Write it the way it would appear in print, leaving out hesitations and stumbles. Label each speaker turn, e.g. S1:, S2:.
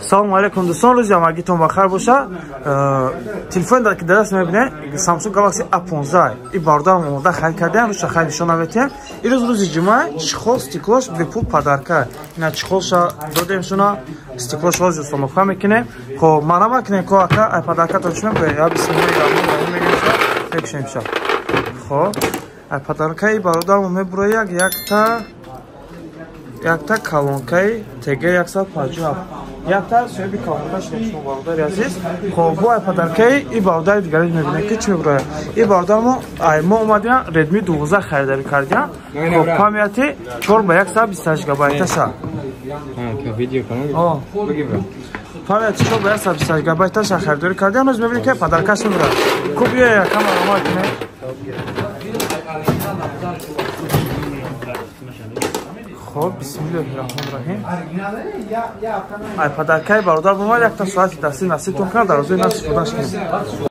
S1: Салому алейкум, дӯстон, рӯзи ҳамагитон бахайр боша. Телефон ки дар даст мебинед, Samsung Galaxy A15. И бародарам омода харид кардем, рӯзша хайр нишон наметиҳем. Ирӯз рӯзи ҷумъа, чехол, стеклош бепул подарка. Ина чехолша додем шуна, стеклош ҳозир установка мекунем. Хоб, марама кунем ко ака, ай подаркатон чӣ мегӯед? Я бисмиллоҳи раҳмони раҳим мегӯем, мекушем ша. Хоб, ай подаркаи бародарам мебурояд якта колонкаи ТГ 157. Якта соҳиби колонка шудем шумо, бародари азиз. Хоб, бо ай подаркаи и бародари дигаре мебинем, ки чӣ мебурояд. И бародармо ай мо омадем, Redmi 12 харидорӣ кардем. Хоб, памяти 4 ба 128 гигабайташа. Памяти 4 ба 128 гигабайташа харидорӣ кардем. Ҳоз мебинем, ки подаркаш мебурояд. Ку биё, якам маълумот кунем. Хоб, бисмиллоҳи раҳмони раҳим. Ай подаркаи бародар бомад якта соати дастӣ, насибтон кунад, дар рӯзои насиб худаш кунед.